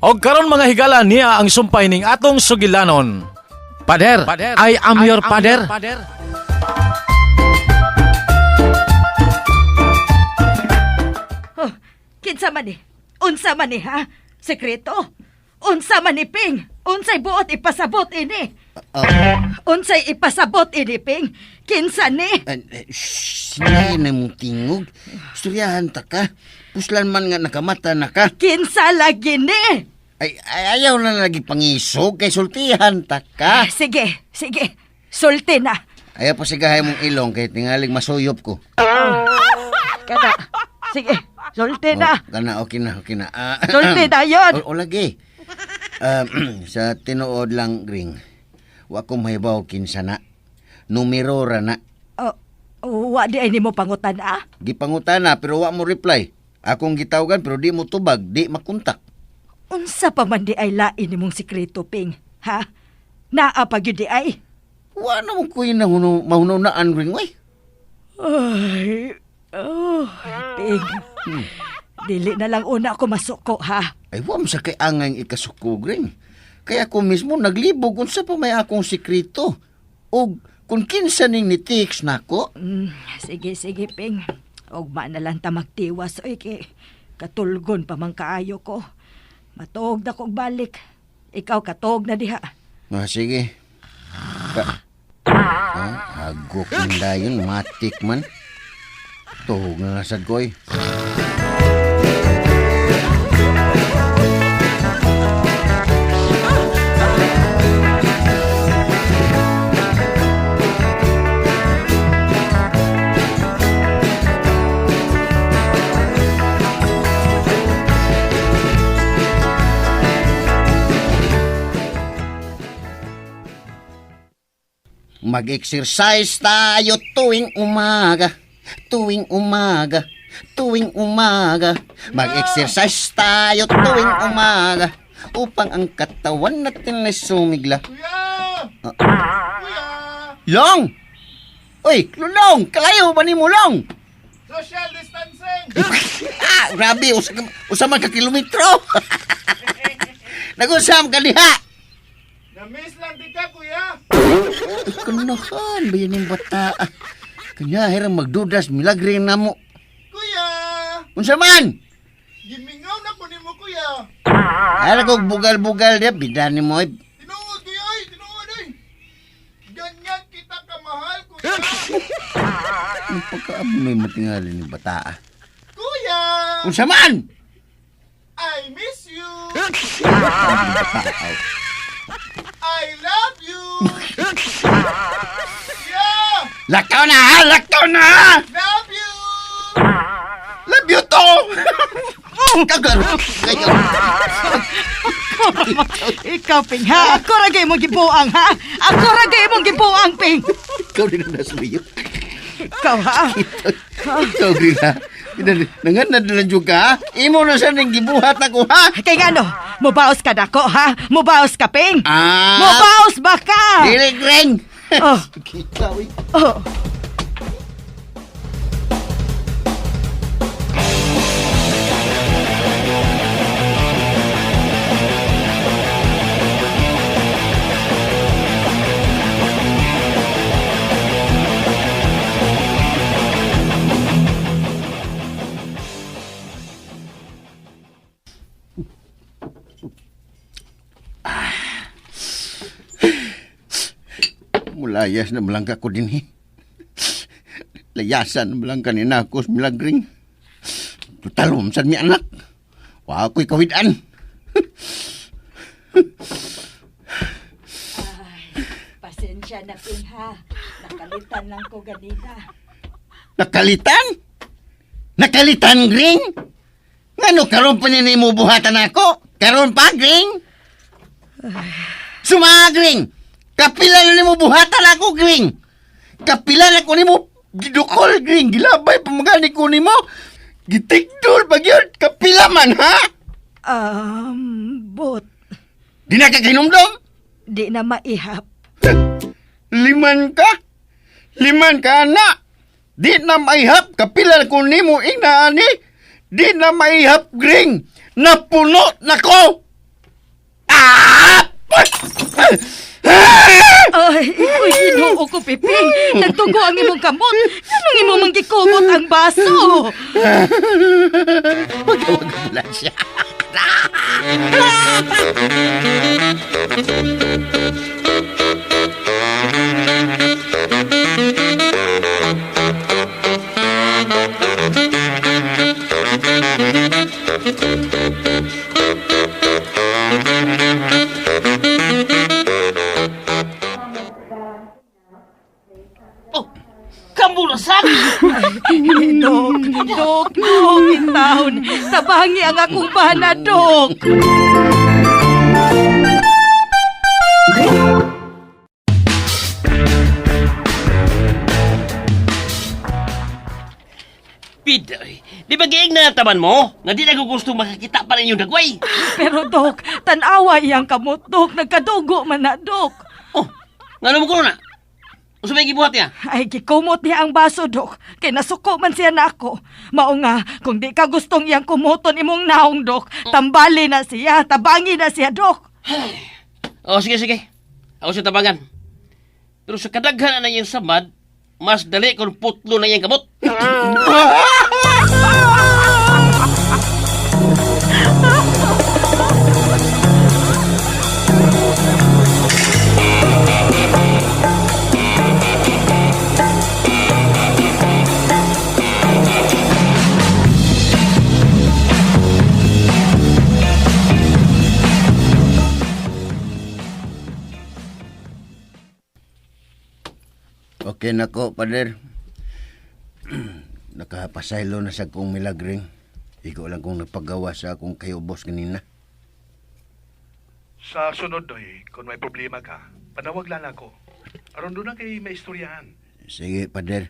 Og karon, mga higala, niya ang sumpay ning atong sugilanon. Pader, I am your pader. Oh, kinsa man ni? Unsa man ni, ha? Sekreto? Unsa man ni, Ping? Unsay buot ipasabot ini? Unsay ipasabot ini, Ping? Kinsa ni? Shh, sinayin na mong tingog. Istoryahan ta ka. Puslan man nga nakamata na ka. Kinsa lagi ni? Ay, ay ayaw na lagi pangisog kay sultihan ta ka. Ah, sige, sige. Sulti na. Ayaw pa sigahay mong ilong kay tingaling masuyop ko. Kada. Sige, sulti na. Oh, kana, okay na, okay na. Ah, Sulti na yun. O lagi. Ah, sa tinuod lang, Gring. Wa ko mahibaw kinsa na. Numero ra na. Oh, wa di ay nimo pangutan ah. Gipangutana pero wa mo reply. Akong gitawagan pero di mo tubag, di makontak. Unsa pa man di ay lain nimong sikreto, Ping? Ha? Naa pa gyud di ay? Wa na mo ko yun mahununaan, Gring, way. Ay, oh, Ping. Dili na lang una ako masuko, ha? Ay, wa mo sa kay angay ikasuko, Gring. Kaya ako mismo naglibog unsa pa may akong sikreto. Og kung kinsa ning ni-text nako. Sige, sige, Ping. Ugma na lang ta magtiwas, oy, kay katulgon pa man kaayo ko. Matuog na kog balik. Ikaw katuog na diha. Ah, sige. Agok man dayon, matik man. Tuhog na nasad ko, eh. Mag-exercise tayo tuwing umaga, tuwing umaga, tuwing umaga. Mag-exercise tayo tuwing umaga upang ang katawan natin ay sumigla. Kuya! Kuya! Long! Uy, Lulong! Kalayo ba ni mo, Long? Social distancing! Ah, grabe, usa man ka kilometro. Nag-usam ka diha. Na-miss lang di ka, kuya! Ay, kanahan ba yan yung bata? Ah, kanya, hirang magdudas, milagre na mo. Kuya! Unsa man? Gimingaw na ko nimo, kuya! Ara kog bugal-bugal diya, bida ni mo. Eh. Tinuod, kuya! Oy! Tinuod, oy! Ganyan kita kamahal, kuya! Ang pagkaamoy matingali ni bata. Ah. Kuya! Unsa man? I miss you! I love you! Kuya! Lakaw na ha! Lakaw na ha! Love you! Love you to! Kagaro kayo. Ikaw, Ping, ha? Ako ra gay mong gibuang, ha? Ako ra gay mong gibuang, Ping. Ikaw din ang nasuyo. Ikaw, ha? Ikaw din ha. Nangan na lang ka ha? Imo na sa nang gibuhat ako ha? Kay ngano, mubaos ka dako, ha? Mubaos ka, Ping? Ah! Mubaos ba ka? Dili, Greng! Oh, Kita, uy. oh. Mulayas na malangka ko din eh. Layasan na malangka ni Nakos milagring. Total, sad mi anak. Wa ako'y kawidan. Pasensya na, Ping, ha? Nakalitan lang ko ganina. Nakalitan? Nakalitan, Gring? Ngano karon pa ni mo buhatan ako? Karon pa, Gring? Suma, Gring! Kapila na nimo buhatan ako, Gring! Kapila na ko nimo gidukol, Gring! Gilabay pa magani ko nimo! Gitigdol pa gyud! Kapila man, ha? But, Di na ka kinumdum? di na maihap. Liman ka? Liman ka na! Di na maihap, kapila ko nimo inaani. Di na maihap, Gring! Napuno na ko! Ah! Ay, uy, Ginoo ko, Piping. Nagtugo ang imong kamot. Anong imong manggikumot ang baso? Magkawag mo siya. Oh, kamurasan! Dok, dok, dok, intawon. Tabangi ang akong bana, dok. Pidoy, di ba giing na taman mo? Nga di na ko gusto makakita pa rin yung dagway. Pero, dok, tanawa iyang kamot, dok. Nagkadugo man na, dok. Oh, nga mo ko na? Unsa may gibuhat niya? Ay, gikumot niya ang baso, dok. Kay nasuko man siya na ako. Mao nga, kung di ka gustong iyang kumuton imong naong, dok, tambali na siya, tabangi na siya, dok. Oh, sige, sige. Ako siya tabangan. Pero sa kadaghan na iyang samad, mas dali kung putlo na iyang kamot. Okay na ko, pader. Nakapasaylo na sa kong milagring. Ikaw lang kong napagawa sa akong kayubos kanina. Sa sunod, Noy, kung may problema ka, panawag lang ako. Aron doon na kay may istoryahan. Sige, pader.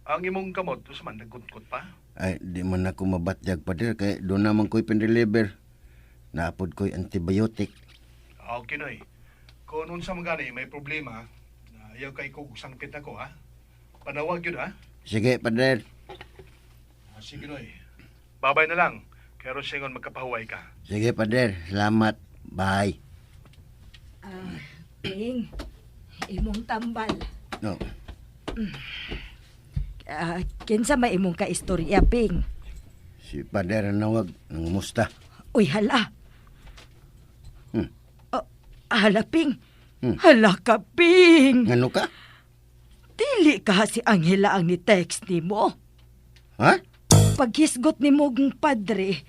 Ang imong kamot, usman, nagkutkot pa. Ay, di man ako mabatyag, pader. Kaya doon naman ko'y pinreliver. Naapod ko'y antibiotic. Okay, Noy. Kung unsa man gani may problema, na ayaw kay kog sangkit ako, ha? Panawag yun, ha? Sige, pader. Ah, sige, Noy. Babay na lang. Pero singon magkapahuway ka. Sige, pader. Salamat. Bye. Ping, imong tambal. No. Ah, kinsa may imong kaistorya, Ping? Si pader ang nawag. Nangumusta. Uy, hala. Hmm. Oh, hala, Ping. Hmm. Hala ka, Ping. Ngano ka? Dili ka si Angela ang ni-text nimo. Ha? Paghisgot ni mong padre,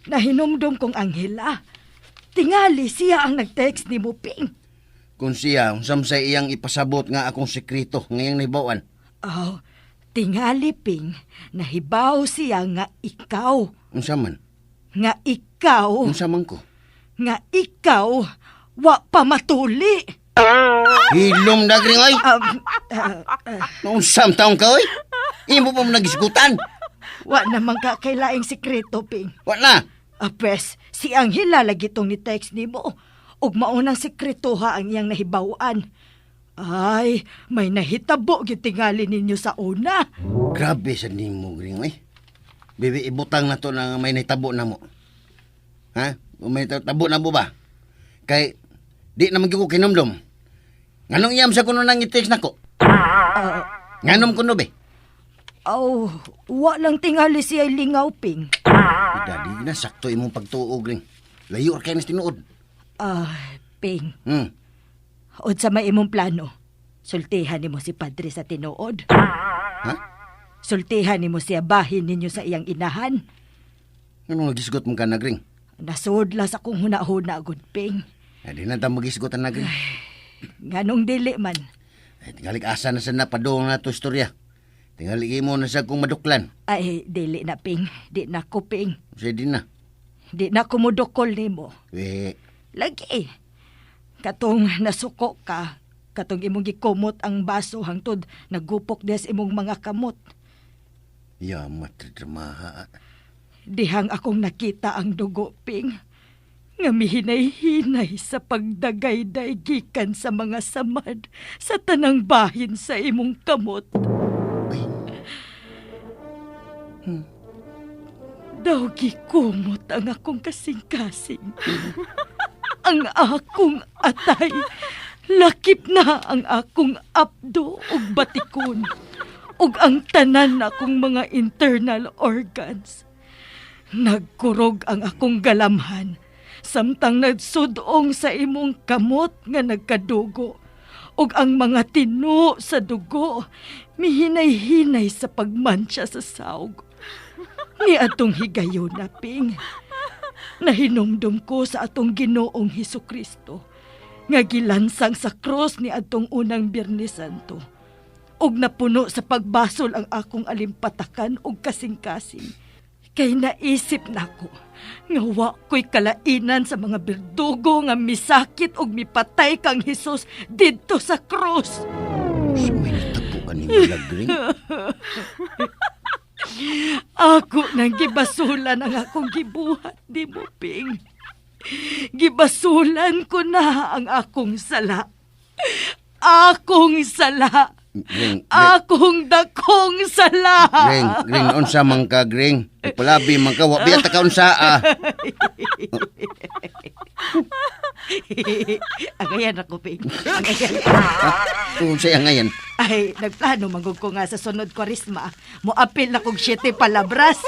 nahinumdum kong Angela. Tingali siya ang nag-text ni mo, Ping. Kung siya, unsam sa iyang ipasabot nga akong sekreto ngayang nahibawan. Oh, tingali, Ping, nahibaw siya nga ikaw. Unsa man? Nga ikaw, Unsa man ko? nga ikaw, wa pa matuli. Hilom dagring oy. Naunsam taong ka oy. Imo pa mo nagisgutan. Wa naman ka kailaing sikreto, Ping. Wa na. Ah, pwes, si Angela lagi tong ni-text nimo. Ug maunang sikretoha ang iyang nahibawan. Ay, may nahitabo gyud tingali ninyo sa una. Grabe sa nimo gring oy. Bibi ibutang na to na may nahitabo na mo. Ha? May tabo na mo ba? Kay di naman gyud ko kinumdum. Nganong iyam sa kuno nang i-text nako? Nganom kuno be? Oh, wa lang tingali siya lingaw, Ping. Dali na sakto imong pagtuo gring. Layo ra kay nas tinuod. Ah, Ping, unsa may imong plano? Sultihan nimo si Padre sa tinuod. Ha? Sultihan nimo siya bahin ninyo sa iyang inahan. Nganong nagisgot mo ka na gring? Nasudla sa kong huna-huna, good Ping. Ay, di na ta magisgot ang nagring. Nganong dili man. Ay, tingali asa na sa napadong na to istorya. Tingali imo na sa kong maduklan. Ay, dili na, Ping. Di na ko, Ping. Kasi di na. Di na kumudokol nimo. We, Lagi. Katong nasuko ka, katong imong gikumot ang baso hangtod nagupok des imong mga kamot. yamat dramaha. Dihang akong nakita ang dugo, Ping. Nga mihinay-hinay sa pagdagayday gikan sa mga samad sa tanang bahin sa imong kamot. Daw gikumot ang akong kasing-kasing. Ang akong atay. Lakip na ang akong apdo ug batikon ug ang tanan akong mga internal organs. Nagkurog ang akong galamhan samtang nagsudong sa imong kamot nga nagkadugo ug ang mga tino sa dugo mihinay-hinay sa pagmantsa sa sawg. Ni atong higayon na, Ping, nahinumdum ko sa atong Ginoong Hesus Kristo nga gilansang sa krus ni atong unang Biyernes Santo. Ug napuno sa pagbasol ang akong alimpatakan ug kasing-kasing. Kay naisip nako nga wa ko'y kalainan sa mga berdugo nga misakit ug mipatay kang Hesus didto sa krus. Sa may nitabo ani mo, Gring. Ako nang gibasulan ang akong gibuhat, di mo, Ping. Gibasulan ko na ang akong sala. Akong sala. Gring, Gring. Akong dakong sala. Gring, Gring, unsa man ka, Gring? Palabi man ka, wa biya ta ka unsa ah. Agayan ako, Ping. Agayan. Unsa yang ngayon? Ay, nagplano manggug ko nga sa sunod Kwaresma. Moapil na kog 7 palabras.